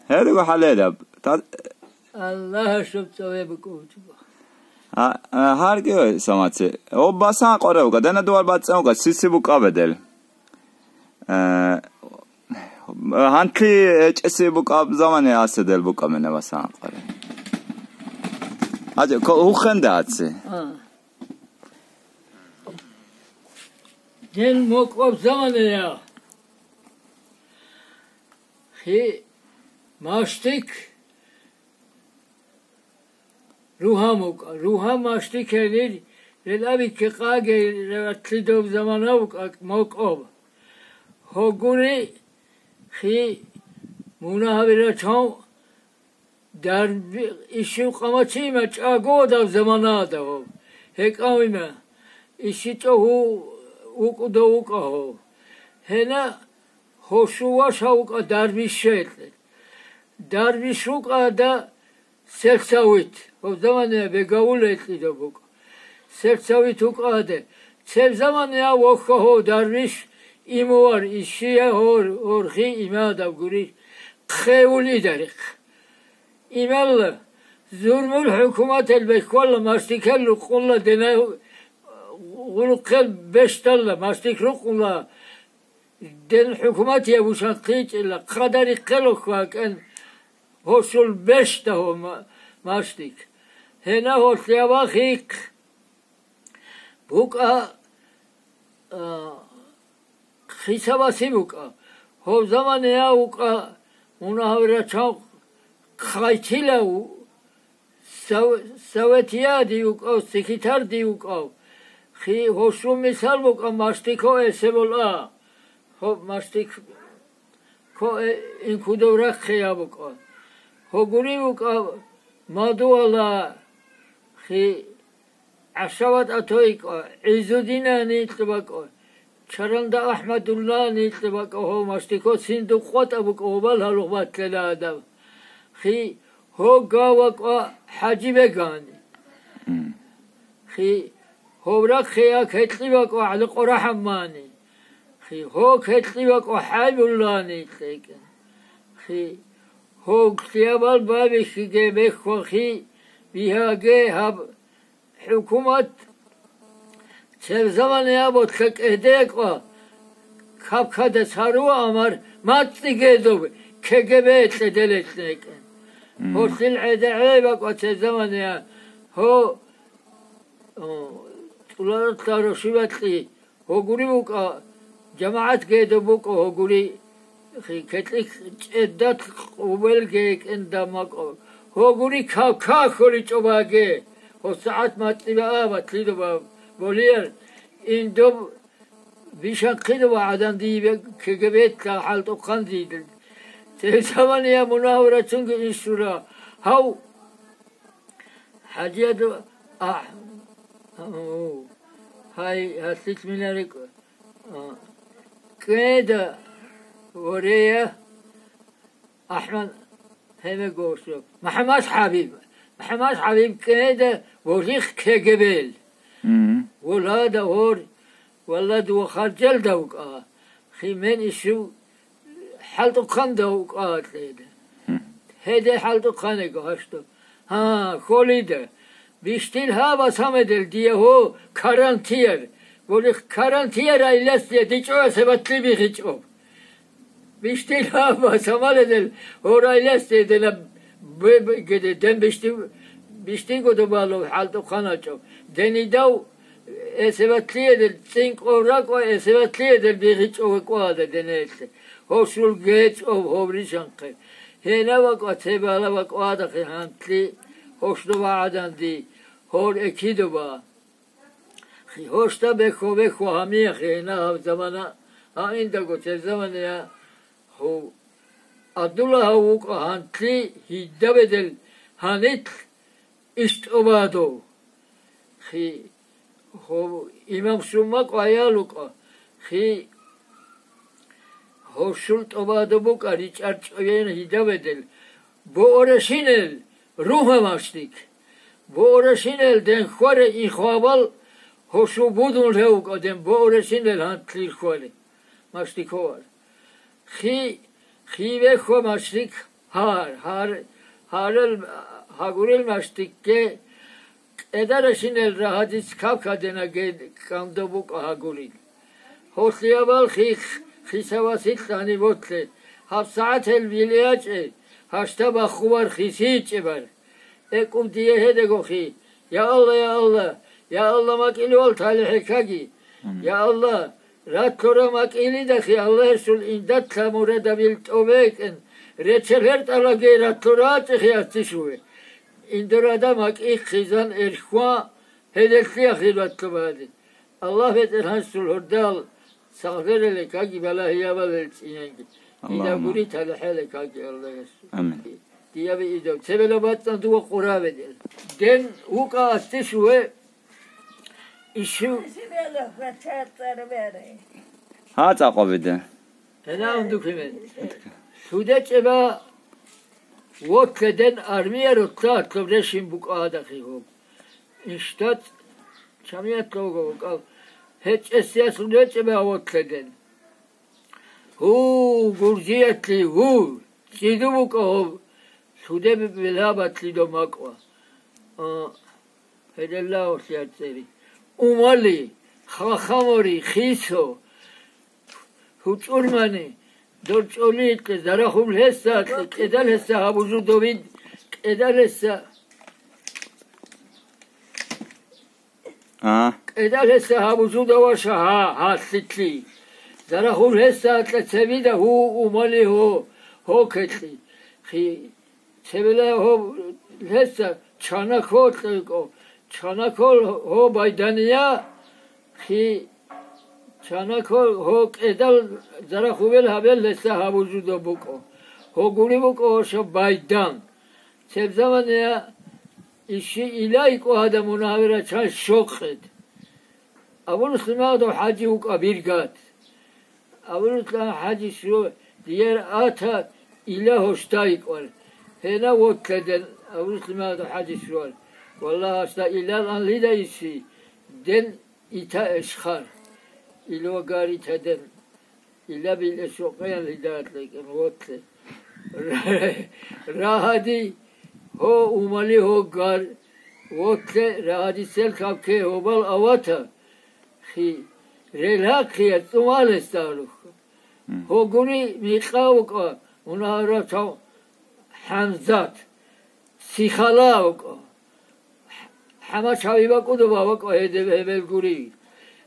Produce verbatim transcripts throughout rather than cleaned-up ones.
Гьедиго хӀаледаб. Та- Аллагьасул цӀове букӀун. А, а, гьарги ой, Самаци. О, басан къоревга, дена дуар бацӀцӀевга, сиси букӀа бедел. Э, гьанкли гьечӀеси букӀаб замане аседел букӀа мене басан къоре. Гьача, ко-, уххенда аци. А. Ден мокӀоб замане я. Хи маштик ругьа мокӀа. Ругьа маштик гьенир, релаби кекъаги реватлидов замана вукӀа мокӀоб. Гьогури хи мунагьаби рачав дарби ишив къамачима чӀаго дав замана дав. ГьекӀавима, ишичӀо гьу вукӀудав вукӀа гьов. Гьена гьошуваш гьав вукӀа дарбиш щвекье. Дарбиш вукӀа ада Сельсовет, гьоб замане бегавулел кьидаб букӀа. Сельсовет вукӀаде, цеб замане я вохьа гьов дарвиш имувар, ишия гьор, гьорхи имадаб гурищ, хъеулидарихъ. Ималла, зурмул хӀукумател бехьвалла, маштикел рукъулла дена гъулухъел бещдалла, маштик рукъулла, Ден хӀукуматияб вушанхъичӀила, хъадарихъе лохьа кӀен гьошул бещда гьо ма-, маштик. Гьена гьолъияб вахихъ букӀа, а, хисабаси букӀа. Гьоб замане я вукӀа мунагьавирачав хъайтила Сав-, Саветияди вукӀав, секретарди вукӀав, хи-, гьошун мисал букӀа Маштико эсебола. Гьоб Маштико э-, инкудов рахъе я букӀа. Гьогури вукӀа Мадуала, хи-, ГӀашават Атойкъа, ГӀизудинани кьебакӀа. Чаранда АхӀмадуллани кьебакӀа гьов Маштико цин дукъватӀа букӀа гьобал гьалугъ батлъела гьадаб. Хи, гьогавакӀа ХӀажибегани. Хи, гьов рахъея кекьибакӀа ГӀаликъо РахӀамани. Хи, гьо кекьибакӀа ХӀайбуллани кьекӀен. Хи, гьов лъиябал бабихьиге бехьвахи, бигьаге гьаб ХӀукумат цеб замане або лъакӀ гьедекъа, капкада царуа амар мацӀцӀигедуб КГБ кьеделелъ некӀен. Гьолъил гӀедегӀе бакӀа цеб замане гьо, о, тӀуларалъа рошибакьи Гьогури букӀа, жамагӀат гедо букӀа гьогури, хи-, кетӀлъи чӀедалъ къубелги гьекӀен дамакъо. Гьогури кавкахьуличӀо баге, гьосагӀат мацӀиба аба, лъидоба болияр, индоб бишанхъидоба гӀадан дибе КГБ-тла хӀалтӀухъан дидил. Цебесабани я мунагьав рачунги инсура. Гьав ХӀажият, а, гьай, гьалъилъ мина рекӀ-, а, кӀеда ворея АхӀмад гьемегошлъо. МахӀаммад ХӀабиб. МахӀаммад ХӀабиб кӀеда волихъ КГБ-л. Волада гьор, валла дова харжалда вукӀа. Хи мен ишив хӀалтӀухъанда вукӀа кьеда. Гьеде хӀалтӀухъанего гьашто. Гьа, холида. Биштил гьаба самедел дие гьо карантияр. Болих карантияр айлас дие дичӀо эсебатлъи бихичӀо. Биштил гьаба самаледел гьо райлас дие дена б-, б-, геде ден бишти, биштиго добалов хӀалтӀухъаначӀо. Денидав Эсебатлиядер цӀинкӀкӀун ракӀва, эсебатлиядер бигьичӀо вакӀвада денелъе. Гьошул гечӀо гьобришанхъе. Гьенав вакӀва, цебала вакӀвадахъе гьантлъи, гьошдова гӀаданди, гьор экидоба. Хи гьошда бехьо-бехьо гьамиях гьенагьаб замана, гьаиндаго цеб замания гьув. Адула гьав вукӀа гьантлъи гьидабедел гьанилъ ИштӀобадов. Хи, гьо, имам Шумакъ ваял вукӀа. Хи, гьошул тӀобадаб букӀа ричӀар чӀоян гьидабедел. Боорашинел, ругьа машлик. Боорашинел ден хваре ихвабал, гьошул будун лев вукӀа ден боорашинел гьантлъир хваре. Машликовал. Хи, хиве хва машлик. Гьар, гьар, гьарел, гьагурел маштикке, кьедарашинел рагьадиц кавкаденаге кӀандо букӀа гьагурил. Гьолъиябал хих, хисавасилъани ботлъе, гьабсагӀател вилиячӀе, гьашта бахъувар хисичӀебар. ЭкӀуб дие гьедегохи, я Алла, я Алла, я Алла, макӀилуал талихӀекаги, я Алла, ратлъура макӀилидахи Аллагьасул индатла мурадабил тӀобекӀен, речел гьертӀалаги ратлъура ацӀихъи аццишуве. Индурада макӀихъизан эрхьва, гьедерлъиахъи ратлъубади. Аллагь БетӀергьанасул гьордал сагъверале каги балагьиябалел цӀиненги. Дида Аллагьумма. Гури талихӀале каги Аллагьас. Амин. Диябе идав. Цебела бацӀцӀан дува къурабе дел. Ден вукӀа астиш ве ишив. ГьацӀа къобиде. Гьелаун духимен. Лъудечеба вотлъе ден армия рокьа атлъуб решин букӀа гьадахъи гьоб. Иштат чамият лого вукӀав. ГьечӀесияс лъудечеба вотлъе ден. Гьу, гурзиятли, гьу, цӀиду букӀа гьоб, лъуде белгьабатлидо макӀва. А, гьелеллагьулъи гьацӀери. Умали, хахамори, хисо, гьучӀурмани, дорчӀоли, зарахул гьесса, кьедал гьесса гьабужу довид, кьедал гьесса. А. Кьедалъеса гьаб вужуда ваша гьа, гьалъилълъи. Зарахул гьеса акьа цебида гьу умали гьо, гьо кетлъи. Хи, цебела гьо гьеса чана кколъа йикӀо, чана ккол гьо байдания, хи, чана ккол гьо кьедал зарахубел гьабел гьеса гьаб вужуда букӀо. Гьо гури букӀо гьоша байдан. Цебзавания иши илайкӀо гьадамун гьавира чан щокъет. Абу Муслимадов хӀажи вукӀа биргат. Абу Муслимадов хӀажи шо дияр ата ила гьошдайкӀвар. Гьена воккаден Абу Муслимадов хӀажи шуар. Валлагь, гьашда илал анлида иши, ден ита эшхар. Илвагар итаден. Илабил эшокъаян лидат лейкӀан вотлъе. Рагьади гьо умали гьогар, вотлъе рагьади сел кавке гьобал авата. Хи, релгьахъия цӀумалес даруха. Гьогури микьа вукӀа, унагьаратав ХӀамзат, сихала вукӀа. ХӀамач гьавиб бакӀуда ва бакӀа гьедеб гьебел гури.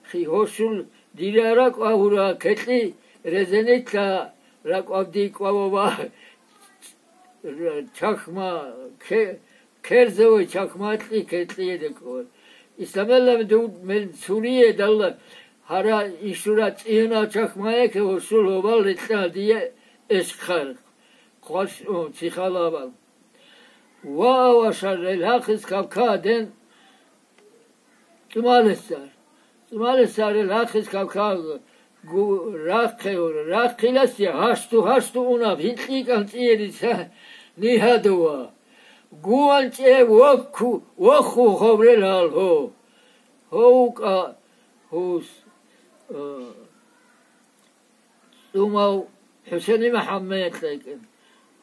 Хи гьошул дила ракӀ агьура кекьи резенитла ракӀваб дикӀ ва ва чахма ке-, керзавай чахма кьи кекьи декӀо. Исламалла дуд мен Суриядалла гьара ишура цӀиюна чахмаяке гьошул гьобал рекьа дие эшхъар. Хъваш-, у, цихалабал. Ва авашал релгьахъис кавкаден цӀумалесар. ЦӀумалесар релгьахъис кавкаг гу-, рахъе, рахъиласе гьашту-гьашту унаб гьинкьи кӀанцӀиерица нигьадува. ГуанчӀе вокку-, воху ховрел гьал гьо. Гьо вукӀа гьус, э, цӀумав ХӀусени МахӀаммед лайкӀан.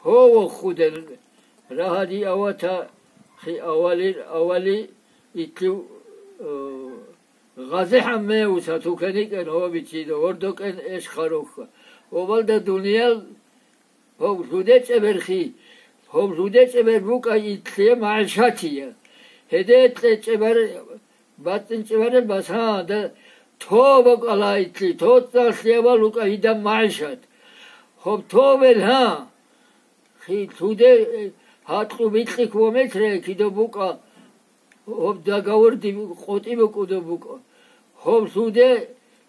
Гьо, вохудел, рагьади авата хи авалир авали итлив, э, Гъази ХӀаммеевса туканикӀан гьо бичида, вордокӀен эшхаруха. Гьобалда дуниял гьоб лъудечӀеберхи, гьоб лъудечӀебер букӀа итлъе магӀишатия. Гьеде кьечӀебар БацӀинчӀебарел басан, да, то бокӀала итлъи, тоцӀалъиябал рукӀа гьидан магӀишат. Гьоб то белгьа, хи-, лъуде, э, гьакьу-бикьи километрая кида букӀа, гьоб договорди къотӀи букӀуда букӀа. Гьоб лъуде,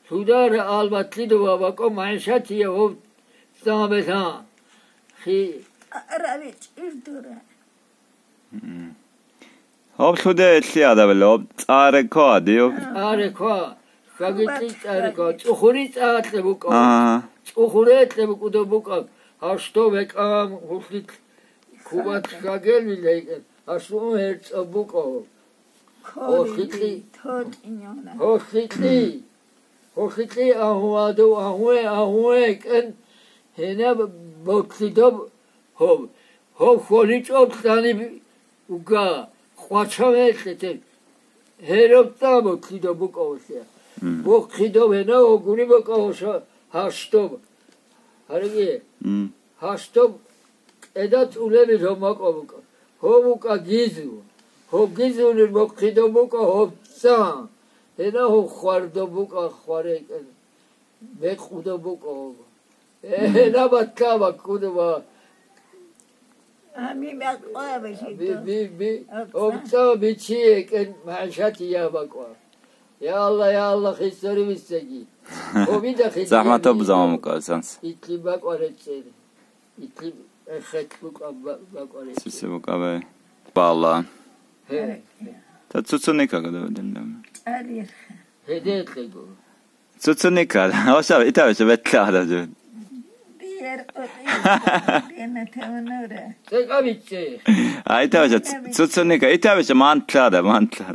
лъудара албатлъида ва бакӀо магӀишатия гьоб цӀа белгьа. Хи-, Араби чӀирдура. Гьоб лъуде лъиадабали, гьоб цӀаре ккоа, див? ЦӀаре ккоа, хагикьи цӀаре ккоа, цӀухури цӀакье букӀа. Ага. ЦӀухуре кье букӀуда букӀа, гьашто бекӀам гьулъи кубат хагел вилейкӀен, гьашуун гьерцӀаб букӀа. Гьохикьи. Гьохикьи. Гьохикьи агьуадав агьуе, агьуе кӀен гьенаб ботлидаб гьоб. Гьоб хьоличӀоб лъани уга, къвачан гьелъетел. Гьероб цӀа боклъидаб букӀавалъе. Мгм. Бохъидаб гьенав гури бакӀаваша гьашдоб. Гьариги, Мгм. гьашдоб кӀеда цӀулебил гьоб макӀа букӀа. Гьоб букӀа гизу. Гьоб гизунир бохъидаб букӀа гьоб цӀа. Гьенав гьоб хвардаб букӀа хварекӀен. Бекъуда букӀа гьоб. Э, Мгм. гьенаб батла баккуда ва Ами бакъва бихьидо. Би, би, би, Обца. Обца бичи екӀен магӀишат я бакӀва. Я Аллагь, я Аллагь, хисари виссаги. Обида хисари. Захматаб заман букӀа, санс. Итли бакӀва рецӀер. Итли эхет букӀа ба-, бакӀва рецӀер. Сисе букӀа бай. Балла. Гье. Та цуцуни кагада вадинда. Алирха. Гьеде кьего. Цуцуникал, гьавсав, итавица бетла гьадаб жо. Биер къотӀи, дена тавунура. ТӀекӀабичӀчӀи. А, итавица, цуцуника, итавица мантла гьадаб, мантла.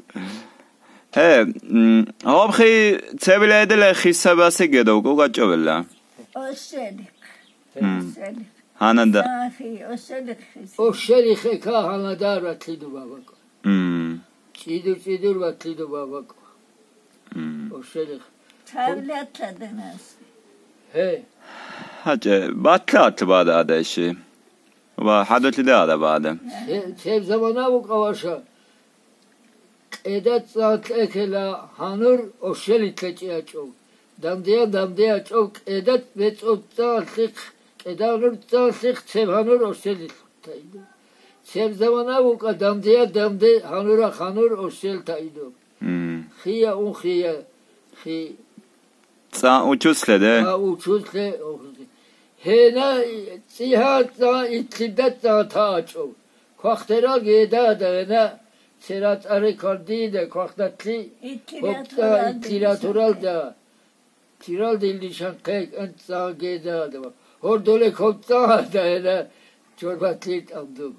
Гье, м, гьабхъи цебилайдала хиса басигедав гугачӀобила. Ошелик. М. Ошелик. Гьанада. Сахи, ошелик хиси. Ошелихъе ка гьанадар ватлиду бабако. М. ЦӀидур-цӀидур батлидаб бакӀ. М. Ошелих. Цавлатла данас. Гье. ГьачӀа, батла-батла бада адайщи. Ва хӀадурлъида ада бада. Се-, цеб замана букӀа ваша. Кьеда цӀа кьекела гьанур ошелитлъа чӀиячӀов. Дамдия, дамдиячӀов кьеда бецӀов цӀа лъихъ, кьеда гьанур цӀа лъихъ цеб гьанур ошелитлъа. Таидо. Цеб замана вукӀа дамдия дамде гьанура ханур ошел таидо. М. Хия ун хия. Хи. ЦӀа учуслъе, де? ЦӀа учуслъе, охлъи. Гьена цӀигьа цӀа итлъида цӀа таачӀо. Квахтерал геда да гьена цера цӀаре квардида квахдатлъи. Итлъира гьоб цӀа турал итлъира динисанте. Туралда. Тирал дилишан къекӀан цӀагъгеда. Гьордоле ков цӀагъада гьела чорбатлъи тӀамдун.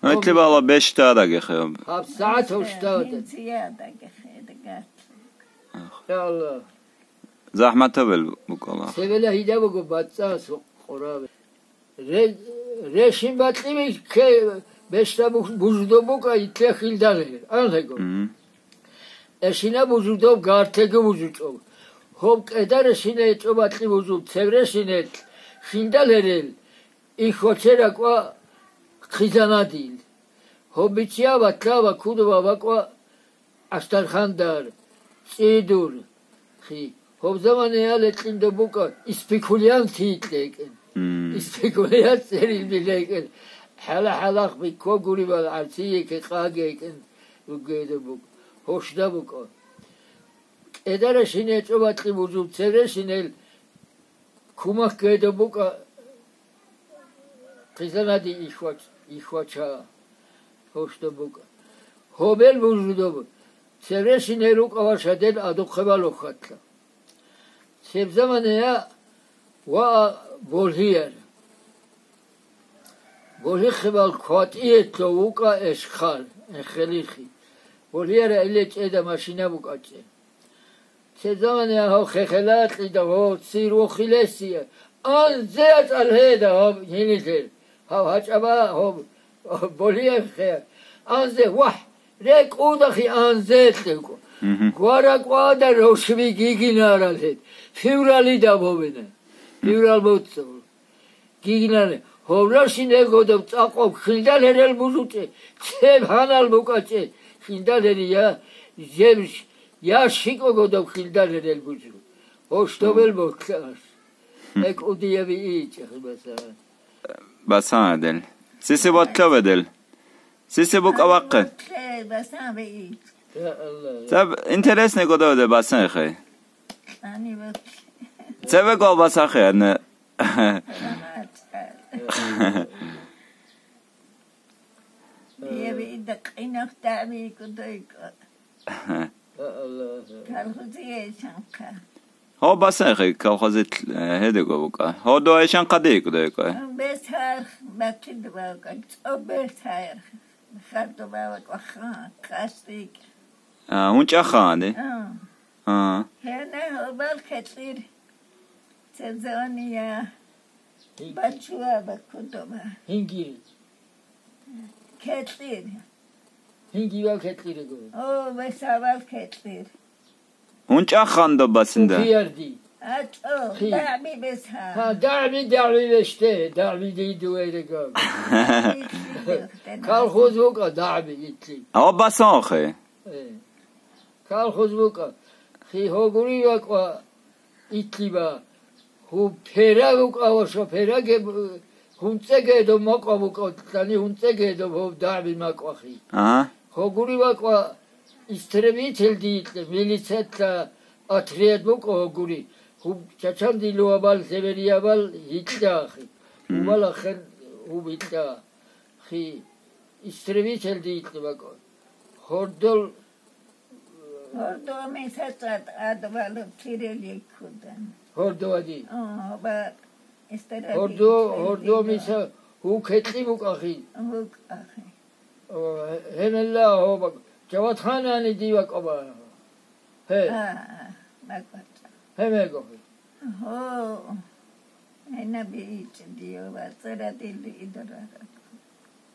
Гьетлъи бала бещтадаги хев. Гьаб сагӀат гьоштада. Минциадаги хедагат. Ах. Я Аллагь. Захматабел букӀала. Севела гьида буго бацӀцӀа сукъ къурабе. Ре-, рещин бакьиби кке бещда бух-, бужудо букӀа итлъа хилдале, анлъего. Мгм. Эшина бужудов гартеги бужучӀо. Гьоб кӀеда рещина гьечӀо бакьи бужуб, цевре шинелъ, хилдал гьерел, ихьваче ракӀва хъизанадил. Гьоб бичӀчӀия батла ва кудова бакӀва Аштархандар, ЦӀидур, хи. Гьоб заманаяле кьинда букӀа, спекулянт гьикьекӀен. М. Спекулянт церил билекӀен. ХӀала-хӀалахъ биккогурибал гӀарцие кекъагекӀен ругеда букӀ. Гьошда букӀа. КӀедара шине чӀобакьи бужуб цере шинел кумахгеда букӀа. Хъизанаде ихьвач-, ихьвача гьошда букӀа. Гьобел бужудаб цевресине рукӀа ва шадел адухъе балухьатла. Цеб заманая ва болгьияр. Болгьихъе бал кватӀиялъо вукӀа эшхъал, эхелихъи. Болгьияра иле чӀеда машина букӀачӀе. Цезавани гьав хехелакьида гьав цир вохилесия. Анзе ацӀал гьеда гьав гьинилъер. Гьав гьачӀаба гьав болиехъе. Анзе, вахӀ, рекӀудахъи анзе кьекӀо. Мгм. Гвара кӀвада рошми гигинарал гьед. Февралида бовина. Феврал боцӀцӀул. Гигнани, гьаврашин эгодаб цӀакъаб хилдал гьерел бужучӀе, цеб гьанал букӀачӀе, хилдал гьери я, жеб, я щикӀогодаб хилдал гьерел бужу. Гьош добел ботлъаш. ГӀекӀудияби ичӀахъи басан. Басан гьедел. Сиси ботлъа бедел. Сиси букӀа вахъе. Ботлъе, басан бе ич. Я Аллагь. Цеб интересный годовде басан хай. Ани ботлъе. Цебе гол басахъе, не. Дие бида къинах дагӀби кӀудойкӀо. Колхозие шанха. Гьо, басахъе, колхозит, э, гьедего букӀа. Гьо, дуайшан къадикӀ дойкӀо. Бес гьарх, батид бавка, цо бес гьарх. Хадо бавка, ха, хасдик. А, унчӀа хани? А. А. Гьена гьобал хетӀир. Цезония. Бачуа бакудоба. Гьингири. Кетлир. Гьинги вал кетлир гуро. О, весавал кетлир. УнчӀахъан доб басинда. Супиярди. АчӀо, Хи. ДагӀби бесха. Ха, дагӀби, дагӀби веште, дагӀби диду вайрегав. Колхоз вукӀа дагӀби итли. Ава басанхъе. Э. Колхоз вукӀа. Хи гьогури вакӀва итлиба. Гьуб пера вукӀа ва шо пераге б-, гьунцӀеге доб макъва вукӀа, лъани гьунцӀеге доб гьоб дагӀби макъвахи. Ага. Гьогури вакӀва истребитель дийикье, милицетла отряд букӀа гьогури. Гьуб чачанди луабал, севериябал гьикьа ахи. Мгм. Убал ахен гьуб гьикьа. Хи истребитель дийикье бакӀва. Гьордол Гьордо миса цӀад адвалаб тирел йиккудан. Гьордо ади. О, ба истерали Гьордо, гьордо миса гьукетли букӀахи. БукӀахи. О, гье-, гьемелла гьоба. Жавадханани дива кӀоба. Гье. А, а, бакӀвачӀа. Гьемегохи. Гьо. Гьенаб ичӀ дие ва церадил идорараб.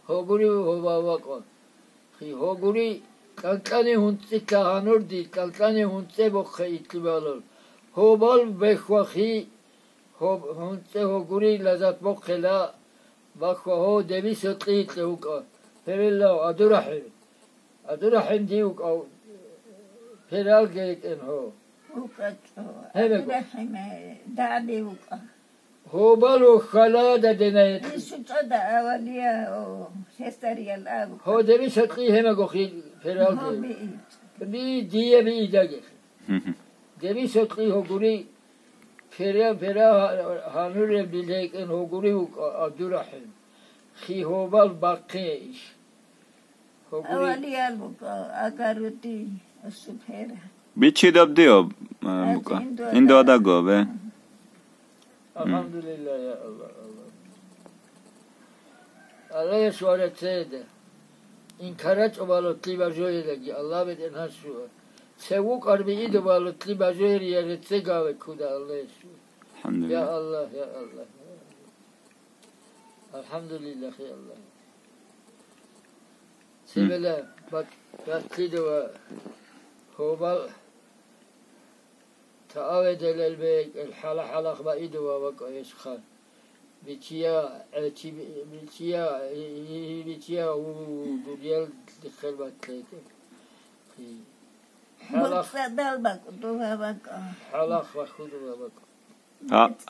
Гьогури гьоба вакӀа. Хи гьогури кьанкьани гьунцӀила гьанурди, кьанкьани гьунцӀе бохъе итлибалал. Гьобал бехьвахи, гьоб-, гьунцӀе гьогури лазат бохъела, бахьва гьо дебисо кьийикье вукӀа. Гьевелав, АдурахӀи. АдурахӀим див вукӀав, пералги гьекӀен гьо. ВукӀачӀо. Гьебего. АдурахӀиме дагӀби вукӀа. Гьобал вухьалада денай. ИшучӀода авалия, о, сестариял абу. Гьо, дебиса кьи гьемаго хил пералги. Гьо, би. Би дие би идаги. Мгм. Дебиса кьи гьогури, пера, пера гьануре билейкӀен гьогури вукӀа АдурахӀим. Хи гьобал бахъе иш. Гьогури. Авалиял букӀа, агарути, супера. Бичидаб диоб, а, букӀа. Индуадаго, бе. АлхӀамдулилла, я Аллагь, Аллагь. Аллагьас варацеда. ИнкарачӀо балутли бажоилаги, Аллагь бетӀер гьасуа. Цевукъарби идо балутли бажоирия рецегаве куда Аллагьасуа. АлхӀамдулилла. Я Аллагь, я Аллагь. АлхӀамдулилла, я Аллагь. Цебела бат-, батлидава гьобал тааведалел бекӀел хӀала-хӀалах баидава бакӀа гьесха. Бития, гӀети-, бития, и-, и-, бития, у, дуриял дихъел батлейкӀел. ХӀалах-, Буцадал бакӀ, дугьа бакӀа. ХӀалах бахудува бакӀа.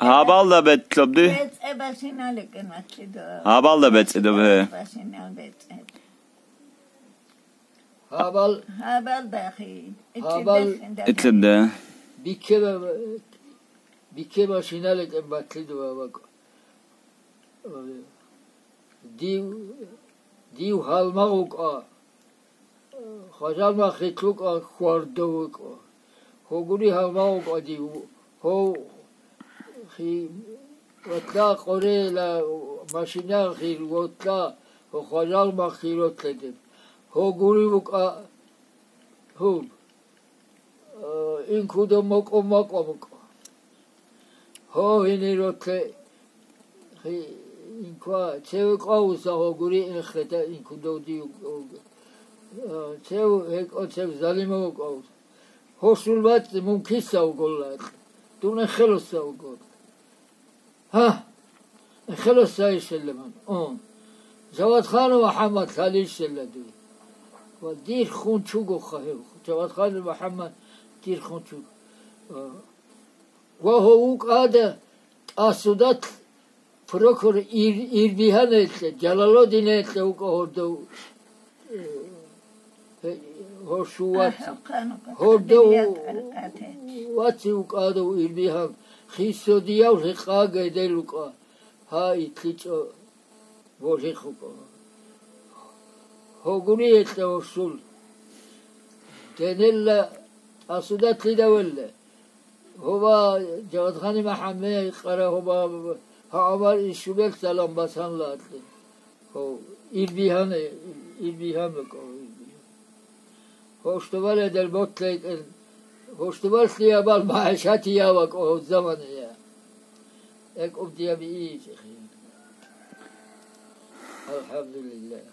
Гьабалда бецӀлъаб ди? БецӀебашиналикӀин ватлидо. Гьабалда бецӀидаб, гье. БецӀебашинал бецӀеб. Гьабал. Гьабалдахъи. Гьабал. Итлъидахъин. Итлъида. Бикеба, бикебашиналикӀин ватлидо вакӀ. Див, див гьалмагъ вукӀа. Хважал маххилъукъа хвардав вукӀа. Гьогури гьалмагъ вукӀа див. Гьов хи-, ватла къорела машина хир ватла, хважал маххил ротледеб. Гьогури вукӀа гьуб. Э, инкуда мокӀо-мокӀо мукӀо. Гьо, гьенир ротле, хи-, инква, цеве къавуса гьогури инхета инкудав див, э, цев гьекӀо, цев залимав къавус. Гьошул бацӀцӀи мун киса вуголла, дун эхелуса вугол. Гьа! Эхелоса ишеллеман. О. Жавадханов МухӀаммад лъалищелла дуе. Ва дир хун чугоха гьев. Жавадханов МухӀаммад дир хун чуг. О. Ва гьов вукӀада тӀасудат прокурор Ир-, Ирбигьанелъе, Жалалодинелъе вукӀа гьордов. Гьоршуват. Гьорда ваци вукӀадав Ирбигьан, хисо дияв гьекъа гайдел рукӀа, гьа, итличӀо борхихъукӀо. Гьогури гьекъа гьоршул. Денелла тӀасудатлидавелла. Гьоба, Жавадхани МахӀамме къара гьоба, гьа гьабар ишшубел салам басанла атлин. Гьо, Ирбигьан, Ирбигьан бакӀо, Ирбигьан. Гьоштубаледер ботлейкӀен, гьоштубаллъиябал магӀишатияв бакӀо гьоз замания. ЭкӀуб дия биичӀехъин. АлхӀамдулиллагь.